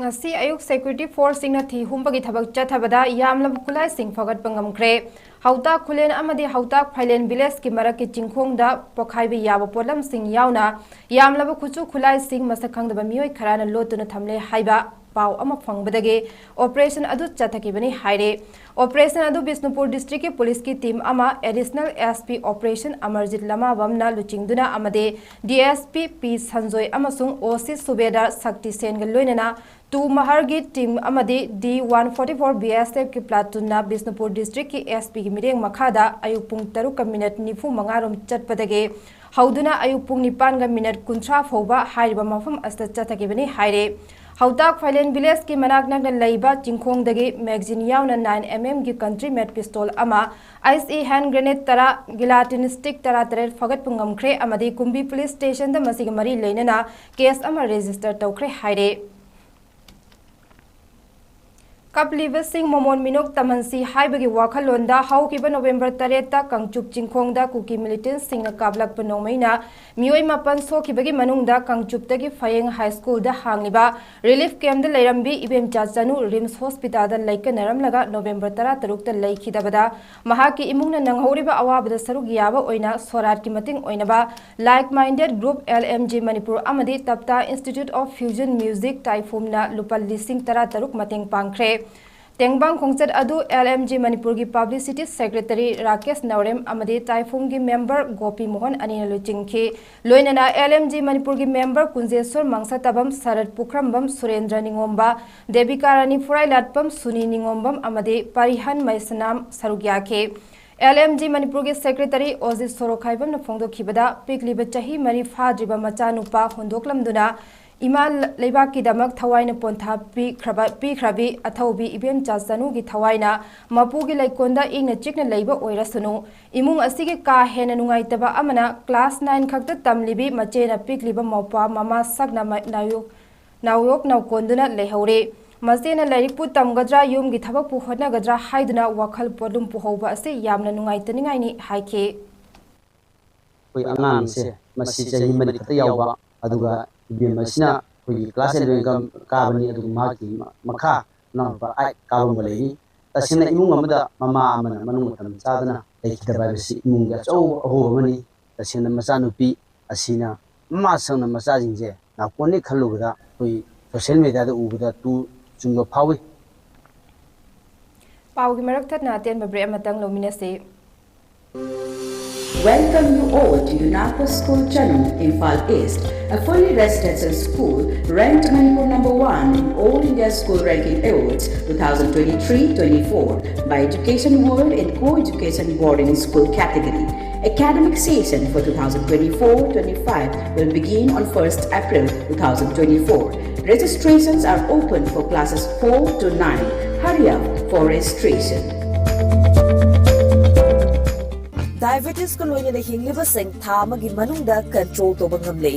ꯉꯁꯤ ꯑꯌꯨꯛ ꯁꯦꯀ꯭ꯌꯨꯔꯤꯇꯤ ꯐꯣꯔꯁꯁꯤꯡꯅ ꯊꯤ ꯍꯨꯝꯕꯒꯤ ꯊꯕꯛ ꯆꯠꯊꯕꯗ ꯌꯥꯝꯂꯕ ꯈꯨꯠꯂꯥꯏꯁꯤꯡ ꯐꯒꯠꯄ ꯉꯝꯈ꯭ꯔꯦ꯫ ꯍꯧꯇꯥꯛ ꯈꯨꯂꯦꯟ ꯑꯃꯗꯤ ꯍꯧꯇꯥꯛ ꯐꯥꯏꯂꯦꯟ ꯚꯤꯂꯦꯖꯀꯤ ꯃꯔꯛꯀꯤ ꯆꯤꯡꯈꯣꯡꯗ ꯄꯣꯈꯥꯏꯕ ꯌꯥꯕ ꯄꯣꯠꯂꯝꯁꯤꯡ ꯌꯥꯎꯅ ꯌꯥꯝꯂꯕ ꯈꯨꯠꯁꯨ ꯈꯨꯠꯂꯥꯏꯁꯤꯡ ꯃꯁꯛ ꯈꯪꯗꯕ ꯃꯤꯑꯣꯏ ꯈꯔꯅ ꯂꯣꯠꯇꯨꯅ ꯊꯝꯂꯦ ꯍꯥꯏꯕ ꯄꯥꯎ ꯑꯃ ꯐꯪꯕꯗꯒꯤ ꯑꯣꯄꯔꯦꯁꯟ ꯑꯗꯨ ꯆꯠꯊꯈꯤꯕꯅꯤ ꯍꯥꯏꯔꯦ꯫ ꯑꯣꯄꯔꯦꯁꯟ ꯑꯗꯨ ꯕꯤꯁꯅꯨꯄꯨꯔ ꯗꯤꯁꯇ꯭ꯔꯤꯛꯀꯤ ꯄꯨꯂꯤꯁꯀꯤ ꯇꯤꯝ ꯑꯃ, additional S P operation Amarjeet ꯂꯃꯥꯕꯝꯅ ꯂꯨꯆꯤꯡꯗꯨꯅ ꯑꯃꯗꯤ ꯗꯤ ꯑꯦꯁ ꯄꯤ ꯄꯤ ꯁꯟꯖꯣꯏ ꯑꯃꯁꯨꯡ ꯑꯣ ꯁꯤ ꯁꯨꯕꯦꯗꯥꯔ ꯁꯛꯇꯤ ꯁꯦꯟꯒ ꯂꯣꯏꯅꯅ ꯇꯨ ꯃꯍꯔꯒꯤ ꯇꯤꯝ ꯑꯃꯗꯤ ꯗꯤ ꯋꯥꯟ ꯐꯣꯔꯇꯤ ꯐꯣꯔ ꯕꯤ ꯑꯦꯁ ꯑꯦꯐꯀꯤ ꯄ꯭ꯂꯥꯇꯨꯟꯅ ꯕꯤꯁꯅꯨꯄꯨꯔ ꯗꯤꯁꯇ꯭ꯔꯤꯛꯀꯤ ꯑꯦꯁ ꯄꯤꯒꯤ ꯃꯤꯠꯌꯦꯡ ꯃꯈꯥꯗ ꯑꯌꯨꯛ ꯄꯨꯡ ꯇꯔꯨꯛꯀ ꯃꯤꯅꯠ ꯅꯤꯐꯨ ꯃꯉꯥ ꯔꯣꯝ ꯆꯠꯄꯗꯒꯤ ꯍꯧꯗꯨꯅ ꯑꯌꯨꯛ ꯄꯨꯡ ꯅꯤꯄꯥꯟꯒ ꯃꯤꯅꯠ ꯀꯨꯟꯊ꯭ꯔꯥ ꯐꯥꯎꯕ ꯍꯥꯏꯔꯤꯕ ꯃꯐꯝ ꯑꯁꯤꯗ ꯆꯠꯊꯈꯤꯕꯅꯤ ꯍꯥꯏꯔꯦ꯫ ꯍꯧꯇꯥꯛ ꯐꯥꯏꯂꯦꯟ ꯚꯤꯂꯦꯖꯀꯤ ꯃꯅꯥꯛ ꯅꯛꯅ ꯂꯩꯕ ꯆꯤꯡꯈꯣꯡꯗꯒꯤ ꯃꯦꯒꯖꯤꯟ ꯌꯥꯎꯅ ꯅꯥꯏꯟ ꯑꯦꯝ ꯑꯦꯝꯒꯤ ꯀꯟꯇ꯭ꯔꯤ ꯃꯦꯠ ꯄꯤꯁꯇꯣꯜ ꯑꯃ, ꯑꯥꯏꯁ ꯏ ꯍꯦꯟ ꯒ꯭ꯔꯦꯅꯦꯗ ꯇꯔꯥ, ꯒꯤꯂꯥꯇꯤꯟ ꯁ꯭ꯇꯤꯛ ꯇꯔꯥꯇꯔꯦꯠ ꯐꯒꯠꯄ ꯉꯝꯈ꯭ꯔꯦ ꯑꯃꯗꯤ ꯀꯨꯝꯕꯤ ꯄꯨꯂꯤꯁ ꯁ꯭ꯇꯦꯁꯟꯗ ꯃꯁꯤꯒ ꯃꯔꯤ ꯂꯩꯅꯅ ꯀꯦꯁ ꯑꯃ ꯔꯦꯖꯤꯁꯇꯔ ꯇꯧꯈ꯭ꯔꯦ ꯍꯥꯏꯔꯦ꯫ ꯀꯞꯂꯤꯕꯁꯤꯡ ꯃꯃꯣꯟ ꯃꯤꯅꯣꯛ ꯇꯝꯍꯟꯁꯤ ꯍꯥꯏꯕꯒꯤ ꯋꯥꯈꯜꯂꯣꯟꯗ ꯍꯧꯈꯤꯕ ꯅꯣꯕꯦꯝꯕꯔ ꯇꯔꯦꯠꯇ ꯀꯥꯡꯆꯨꯞ ꯆꯤꯡꯈꯣꯡꯗ ꯀꯨꯀꯤ ꯃꯤꯂꯤꯇꯦꯟꯠꯁꯤꯡꯅ ꯀꯥꯞꯂꯛꯄ ꯅꯣꯡꯃꯩꯅ ꯃꯤꯑꯣꯏ ꯃꯥꯄꯟ ꯁꯣꯛꯈꯤꯕꯒꯤ ꯃꯅꯨꯡꯗ ꯀꯥꯡꯆꯨꯞꯇꯒꯤ ꯐꯌꯦꯡ ꯍꯥꯏ ꯁ꯭ꯀꯨꯜꯗ ꯍꯥꯡꯂꯤꯕ ꯔꯤꯂꯤꯐ ꯀꯦꯝꯞꯇ ꯂꯩꯔꯝꯕꯤ ꯏꯕꯦꯝꯆꯥ ꯆꯅꯨ ꯔꯤꯝꯁ ꯍꯣꯁꯄꯤꯇꯥꯜꯗ ꯂꯩꯀꯠꯅꯔꯝꯂꯒ ꯅꯣꯕꯦꯝꯕꯔ ꯇꯔꯥꯇꯔꯨꯛꯇ ꯂꯩꯈꯤꯗꯕꯗ ꯃꯍꯥꯛꯀꯤ ꯏꯃꯨꯡꯅ ꯅꯪꯍꯧꯔꯤꯕ ꯑꯋꯥꯕꯗ ꯁꯔꯨꯛ ꯌꯥꯕ ꯑꯣꯏꯅ ꯁꯣꯔꯥꯠꯀꯤ ꯃꯇꯦꯡ ꯑꯣꯏꯅꯕ Like Minded Group L M G Manipur ꯑꯃꯗꯤ Tapta Institute of Fusion Music ꯇꯥꯏꯐꯨꯝꯅ ꯂꯨꯄꯥ ꯂꯤꯁꯤꯡ ꯇꯔꯥꯇꯔꯨꯛ ꯃꯇꯦꯡ ꯄꯥꯡꯈ꯭ꯔꯦ꯫ ꯇꯦꯡꯕꯥꯡ ꯈꯣꯡꯆꯠ ꯑꯗꯨ L M G ꯃꯅꯤꯄꯨꯔꯒꯤ ꯄꯕ꯭ꯂꯤꯁꯤꯇꯤ ꯁꯦꯀ꯭ꯔꯦꯇꯔꯤ ꯔꯥꯀꯦꯁ ꯅꯧꯔꯦꯝ ꯑꯃꯗꯤ ꯇꯥꯏꯐꯨꯝꯒꯤ ꯃꯦꯝꯕꯔ ꯒꯣꯄꯤ ꯃꯣꯍꯟ ꯑꯅꯤꯅ ꯂꯨꯆꯤꯡꯈꯤ꯫ ꯂꯣꯏꯅꯅ L M G ꯃꯅꯤꯄꯨꯔꯒꯤ ꯃꯦꯝꯕꯔ ꯀꯨꯟꯖꯦꯁ꯭ꯋꯔ ꯃꯥꯡꯁꯥꯇꯥꯕꯝ, ꯁꯔꯠ ꯄꯨꯈ꯭ꯔꯝꯕꯝ, ꯁꯨꯔꯦꯟꯗ꯭ꯔ ꯅꯤꯉꯣꯝꯕ, ꯗꯦꯕꯤꯀꯥ ꯔꯥꯅꯤ ꯐꯨꯔꯥꯏꯂꯥꯠꯄꯝ, ꯁꯨꯅꯤ ꯅꯤꯉꯣꯝꯕꯝ ꯑꯃꯗꯤ ꯄꯔꯤꯍꯟ ꯃꯩꯁꯅꯥꯝ ꯁꯔꯨꯛ ꯌꯥꯈꯤ꯫ ꯑꯦꯜ ꯑꯦꯝ ꯖꯤ ꯃꯅꯤꯄꯨꯔꯒꯤ ꯁꯦꯀ꯭ꯔꯦꯇꯔꯤ ꯑꯣꯖꯤꯠ ꯁꯣꯔꯣꯈꯥꯏꯕꯝꯅ ꯐꯣꯡꯗꯣꯛꯈꯤꯕꯗ, ꯄꯤꯛꯂꯤꯕ ꯆꯍꯤ ꯃꯔꯤ ꯐꯥꯗ꯭ꯔꯤꯕ ꯃꯆꯥꯅꯨꯄꯥ ꯍꯨꯟꯗꯣꯛꯂꯝꯗꯨꯅ ꯏꯃꯥ ꯂꯩꯕꯥꯛꯀꯤꯗꯃꯛ ꯊꯋꯥꯏꯅ ꯄꯣꯟꯊꯥ ꯄꯤꯈ꯭ꯔꯕ, ꯄꯤꯈ꯭ꯔꯕꯤ ꯑꯊꯧꯕꯤ ꯏꯕꯦꯝꯆꯥ ꯆꯅꯨꯒꯤ ꯊꯋꯥꯏꯅ ꯃꯄꯨꯒꯤ ꯂꯩꯀꯣꯜꯗ ꯏꯪꯅ ꯆꯤꯛꯅ ꯂꯩꯕ ꯑꯣꯏꯔꯁꯅꯨ꯫ ꯏꯃꯨꯡ ꯑꯁꯤꯒꯤ ꯀꯥ ꯍꯦꯟꯅ ꯅꯨꯡꯉꯥꯏꯇꯕ ꯑꯃꯅ, ꯀ꯭ꯂꯥꯁ ꯅꯥꯏꯟ ꯈꯛꯇ ꯇꯝꯂꯤꯕꯤ ꯃꯆꯦꯅ ꯄꯤꯛꯂꯤꯕ ꯃꯧꯄ꯭ꯋꯥ ꯃꯃꯥ ꯁꯛꯅ ꯃ-, ꯅꯥꯌꯣꯛ-, ꯅꯥꯌꯣꯛ ꯅꯧꯀꯣꯟꯗꯨꯅ ꯂꯩꯍꯧꯔꯦ꯫ ꯃꯆꯦꯅ ꯂꯥꯏꯔꯤꯛꯄꯨ ꯇꯝꯒꯗ꯭ꯔꯥ, ꯌꯨꯝꯒꯤ ꯊꯕꯛꯄꯨ ꯍꯣꯠꯅꯒꯗ꯭ꯔꯥ ꯍꯥꯏꯗꯨꯅ ꯋꯥꯈꯜ ꯄꯣꯠꯂꯨꯝ ꯄꯨꯍꯧꯕ ꯑꯁꯤ ꯌꯥꯝꯅ ꯅꯨꯡꯉꯥꯏꯇꯅꯤꯡꯉꯥꯏꯅꯤ ꯍꯥꯏꯈꯤ꯫ ꯑꯩꯈꯣꯏ ꯑꯉꯥꯡꯁꯦ ꯃꯁꯤ ꯆꯍꯤ ꯃꯔꯤ ꯈꯛꯇ ꯌꯥꯎꯕ, ꯑꯗꯨꯒ ꯏꯕꯦꯝ ꯑꯁꯤꯅ ꯑꯩꯈꯣꯏꯒꯤ ꯀ꯭ꯂꯥꯁ ꯑꯦꯂꯚꯦꯟ ꯀꯥꯕꯅꯤ, ꯑꯗꯨꯒ ꯃꯍꯥꯛꯀꯤ ꯃꯈꯥ ꯅꯧꯕ ꯑꯥꯏꯠ ꯀꯥꯕ ꯑꯃ ꯂꯩꯔꯤ꯫ ꯇꯁꯦꯡꯅ ꯏꯃꯨꯡ ꯑꯃꯗ ꯃꯃꯥ ꯑꯃꯅ ꯃꯅꯨꯡ ꯃꯇꯝ ꯆꯥꯗꯅ ꯂꯩꯈꯤꯗꯕ ꯍꯥꯏꯕꯁꯤ ꯏꯃꯨꯡꯒꯤ ꯑꯆꯧꯕ ꯑꯍꯣꯕ ꯑꯃꯅꯤ꯫ ꯇꯁꯦꯡꯅ ꯃꯆꯥꯅꯨꯄꯤ ꯑꯁꯤꯅ ꯃꯃꯥ ꯁꯪꯅ ꯃꯆꯥꯁꯤꯡꯁꯦ ꯅꯥꯀꯣꯟꯅꯤ ꯈꯜꯂꯨꯕꯗ ꯑꯩꯈꯣꯏ ꯁꯣꯁꯤꯌꯦꯜ ꯃꯦꯗꯤꯌꯥꯗ ꯎꯕꯗ ꯇꯨ ꯆꯨꯡꯕ ꯐꯥꯎꯏ꯫ ꯄꯥꯎꯒꯤ ꯃꯔꯛ ꯊꯠꯅ ꯑꯇꯦꯟꯕ ꯕ꯭ꯔꯦꯛ ꯑꯃꯇꯪ ꯂꯧꯃꯤꯟꯅꯁꯤ꯫ Welcome you all to UNACO School Channel, Imphal East, a fully residential school ranked Manipur number one in all India School Ranking Awards two thousand twenty-three twenty-four by Education World in Co-Education Boarding School category. Academic session for two thousand twenty-four twenty-five will begin on first April two thousand twenty-four. Registrations are open for classes four to nine. Hurry up for registration. ꯗꯥꯏꯕꯦꯇꯤꯁꯀ ꯂꯣꯏꯅꯅ ꯍꯤꯡꯂꯤꯕꯁꯤꯡ ꯊꯥ ꯑꯃꯒꯤ ꯃꯅꯨꯡꯗ control ꯇꯧꯕ ꯉꯝꯂꯦ꯫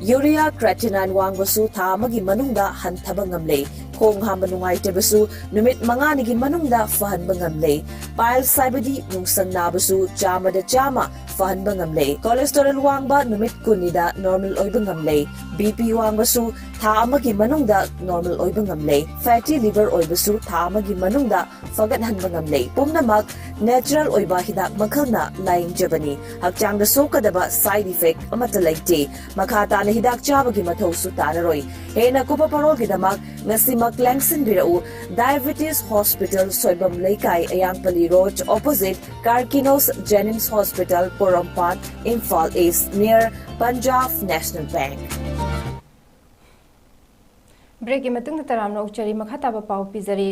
Urea, ꯀ꯭ꯔꯦꯇꯤꯅꯥꯏꯟ ꯋꯥꯡꯕꯁꯨ ꯊꯥ ꯑꯃꯒꯤ ꯃꯅꯨꯡꯗ ꯍꯟꯊꯕ ꯉꯝꯂꯦ꯫ ꯈꯣꯡ ꯍꯥꯝꯕ ꯅꯨꯡꯉꯥꯏꯇꯕꯁꯨ ꯅꯨꯃꯤꯠ ꯃꯉꯥꯅꯤꯒꯤ ꯃꯅꯨꯡꯗ ꯐꯍꯟꯕ ꯉꯝꯂꯦ꯫ ꯄꯥꯏꯜꯁ ꯍꯥꯏꯕꯗꯤ ꯅꯨꯡꯁꯪ ꯅꯥꯕꯁꯨ ꯆꯥꯝꯃꯗ ꯆꯥꯝꯃ ꯐꯍꯟꯕ ꯉꯝꯂꯦ꯫ ꯀꯣꯂꯦꯁꯇꯣꯔꯦꯜ ꯋꯥꯡꯕ ꯅꯨꯃꯤꯠ ꯀꯨꯟꯅꯤꯗ ꯅꯣꯔꯃꯦꯜ ꯑꯣꯏꯕ ꯉꯝꯂꯦ꯫ ꯕꯤ ꯄꯤ ꯋꯥꯡꯕꯁꯨ ꯊꯥ ꯑꯃꯒꯤ ꯃꯅꯨꯡꯗ ꯅꯣꯔꯃꯦꯜ ꯑꯣꯏꯕ ꯉꯝꯂꯦ꯫ ꯐꯦꯇꯤ ꯂꯤꯚꯔ ꯑꯣꯏꯕꯁꯨ ꯊꯥ ꯑꯃꯒꯤ ꯃꯅꯨꯡꯗ ꯐꯒꯠꯍꯟꯕ ꯉꯝꯂꯦ꯫ ꯄꯨꯝꯅꯃꯛ ꯅꯦꯆꯔꯦꯜ ꯑꯣꯏꯕ ꯍꯤꯗꯥꯛ ꯃꯈꯜꯅ ꯂꯥꯌꯦꯡꯖꯕꯅꯤ꯫ ꯍꯛꯆꯥꯡꯗ ꯁꯣꯛꯀꯗꯕ ꯁꯥꯏꯗ ꯏꯐꯦꯛ ꯑꯃꯠꯇ ꯂꯩꯇꯦ꯫ ꯃꯈꯥ ꯇꯥꯅ ꯍꯤꯗꯥꯛ ꯆꯥꯕꯒꯤ ꯃꯊꯧꯁꯨ ꯇꯥꯔꯔꯣꯏ꯫ ꯍꯦꯟꯅ ꯀꯨꯞꯄ ꯄꯥꯎꯔꯣꯜꯒꯤꯗꯃꯛ ꯉꯁꯤꯃꯛ ꯂꯦꯡꯁꯤꯟꯕꯤꯔꯛꯎ꯫ Diabetes hospital, Soibam Leikai, Ayangpalli road, opposite ꯀꯥꯔꯀꯤꯅꯣꯁ ꯖꯦꯅꯤꯝꯁ hospital, Porompat, Imphal east, near Punjab national bank. ꯕ꯭ꯔꯦꯛꯀꯤ ꯃꯇꯨꯡꯗ ꯇꯔꯥꯝꯅ ꯑꯣꯛꯆꯔꯤ꯫ ꯃꯈꯥ ꯇꯥꯕ ꯄꯥꯎ ꯄꯤꯖꯔꯤ꯫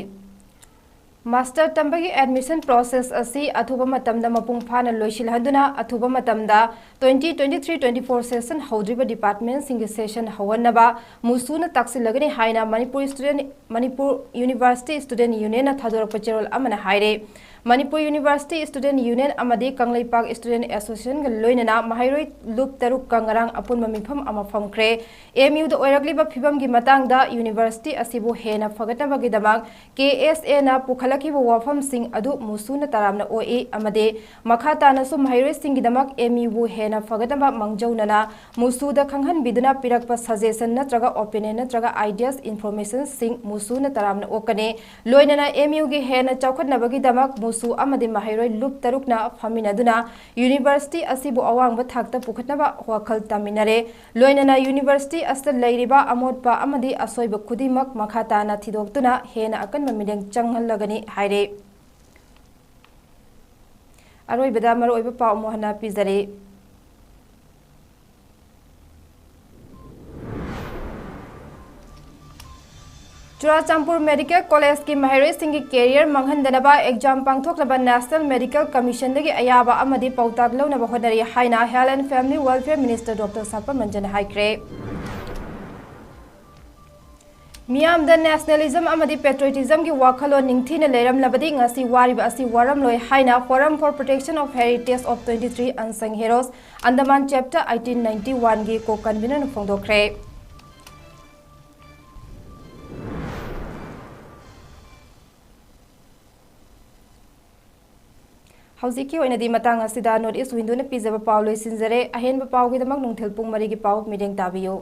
Master ꯇꯝꯕꯒꯤ admission process ꯑꯁꯤ ꯑꯊꯨꯕ ꯃꯇꯝꯗ ꯃꯄꯨꯡ ꯐꯥꯅ ꯂꯣꯏꯁꯤꯜꯍꯟꯗꯨꯅ ꯑꯊꯨꯕ ꯃꯇꯝꯗ twenty twenty-three twenty-four session ꯍꯧꯗ꯭ꯔꯤꯕ departmentꯁꯤꯡꯒꯤ session ꯍꯧꯍꯟꯅꯕ ꯃꯨꯁꯨꯅ ꯇꯥꯛꯁꯤꯜꯂꯒꯅꯤ ꯍꯥꯏꯅ Manipur student, Manipur University Student Unionꯅ ꯊꯥꯗꯣꯔꯛꯄ ꯆꯦꯔꯣꯜ ꯑꯃꯅ ꯍꯥꯏꯔꯦ꯫ ꯃꯅꯤꯄꯨꯔ University Student Union ꯑꯃꯗꯤ ꯀꯪꯂꯩꯄꯥꯛ Student Associationꯒ ꯂꯣꯏꯅꯅ ꯃꯍꯩꯔꯣꯏ ꯂꯨꯞ ꯇꯔꯨꯛꯀ ꯉꯔꯥꯡ ꯑꯄꯨꯟꯕ ꯃꯤꯐꯝ ꯑꯃ ꯐꯝꯈ꯭ꯔꯦ꯫ MUꯗ ꯑꯣꯏꯔꯛꯂꯤꯕ ꯐꯤꯕꯝꯒꯤ ꯃꯇꯥꯡꯗ university ꯑꯁꯤꯕꯨ ꯍꯦꯟꯅ ꯐꯒꯠꯅꯕꯒꯤꯗꯃꯛ KSAꯅ ꯄꯨꯈꯠꯂꯛꯈꯤꯕ ꯋꯥꯐꯝꯁꯤꯡ ꯑꯗꯨ ꯃꯨꯁꯨꯅ ꯇꯔꯥꯝꯅ ꯑꯣꯛꯏ ꯑꯃꯗꯤ ꯃꯈꯥ ꯇꯥꯅꯁꯨ ꯃꯍꯩꯔꯣꯏꯁꯤꯡꯒꯤꯗꯃꯛ MUꯕꯨ ꯍꯦꯟꯅ ꯐꯒꯠꯅꯕ ꯃꯥꯡꯖꯧꯅꯅ ꯃꯨꯁꯨꯗ ꯈꯪꯍꯟꯕꯤꯗꯨꯅ ꯄꯤꯔꯛꯄ suggestion ꯅꯠꯇ꯭ꯔꯒ opinion ꯅꯠꯇ꯭ꯔꯒ ideas, informationꯁꯤꯡ ꯃꯨꯁꯨꯅ ꯇꯔꯥꯝꯅ ꯑꯣꯛꯀꯅꯤ꯫ ꯂꯣꯏꯅꯅ MUꯒꯤ ꯍꯦꯟꯅ ꯆꯥꯎꯈꯠꯅꯕꯒꯤꯗꯃꯛ ꯃꯨꯁꯨ ꯑꯃꯗꯤ ꯃꯍꯩꯔꯣꯏ ꯂꯨꯞ ꯇꯔꯨꯛꯅ ꯐꯝꯃꯤꯟꯅꯗꯨꯅ university ꯑꯁꯤꯕꯨ ꯑꯋꯥꯡꯕ ꯊꯥꯛꯇ ꯄꯨꯈꯠꯅꯕ ꯋꯥꯈꯜ ꯇꯥꯃꯤꯟꯅꯔꯦ꯫ ꯂꯣꯏꯅꯅ university ꯑꯁꯤꯗ ꯂꯩꯔꯤꯕ ꯑꯃꯣꯠꯄ ꯑꯃꯗꯤ ꯑꯁꯣꯏꯕ ꯈꯨꯗꯤꯡꯃꯛ ꯃꯈꯥ ꯇꯥꯅ ꯊꯤꯗꯣꯛꯇꯨꯅ ꯍꯦꯟꯅ ꯑꯀꯟꯕ ꯃꯤꯠꯌꯦꯡ ꯆꯪꯍꯜꯂꯒꯅꯤ ꯍꯥꯏꯔꯦ꯫ ꯑꯔꯣꯏꯕꯗ ꯃꯔꯨꯑꯣꯏꯕ ꯄꯥꯎ ꯑꯃꯨꯛ ꯍꯟꯅ ꯄꯤꯖꯔꯤ꯫ ꯆꯨꯔꯥꯆꯥꯟꯄꯨꯔ Medical Collegeꯀꯤ ꯃꯍꯩꯔꯣꯏꯁꯤꯡꯒꯤ career ꯃꯥꯡꯍꯟꯗꯅꯕ exam ꯄꯥꯡꯊꯣꯛꯅꯕ National Medical Commissionꯗꯒꯤ ꯑꯌꯥꯕ ꯑꯃꯗꯤ ꯄꯥꯎꯇꯥꯛ ꯂꯧꯅꯕ ꯍꯣꯠꯅꯔꯤ ꯍꯥꯏꯅ Health and Family Welfare Minister Doctor ꯁꯥꯄꯝ ꯔꯟꯖꯟꯅ ꯍꯥꯏꯈ꯭ꯔꯦ꯫ ꯃꯤꯌꯥꯝꯗ nationalism ꯑꯃꯗꯤ patriotismꯒꯤ ꯋꯥꯈꯜꯂꯣꯟ ꯅꯤꯡꯊꯤꯅ ꯂꯩꯔꯝꯂꯕꯗꯤ ꯉꯁꯤ ꯋꯥꯔꯤꯕ ꯑꯁꯤ ꯋꯥꯔꯝꯂꯣꯏ ꯍꯥꯏꯅ Forum for Protection of Heritage of twenty-three Unsung Heroes, Andaman Chapter eighteen ninety-oneꯒꯤ co-convenerꯅ ꯐꯣꯡꯗꯣꯛꯈ꯭ꯔꯦ꯫ ꯍꯧꯖꯤꯛꯀꯤ ꯑꯣꯏꯅꯗꯤ ꯃꯇꯥꯡ ꯑꯁꯤꯗ North East Windowꯅ ꯄꯤꯖꯕ ꯄꯥꯎ ꯂꯣꯏꯁꯤꯟꯖꯔꯦ꯫ ꯑꯍꯦꯟꯕ ꯄꯥꯎꯒꯤꯗꯃꯛ ꯅꯨꯡꯊꯤꯜ ꯄꯨꯡ ꯃꯔꯤꯒꯤ ꯄꯥꯎ ꯃꯤꯠꯌꯦꯡ ꯇꯥꯕꯤꯌꯨ꯫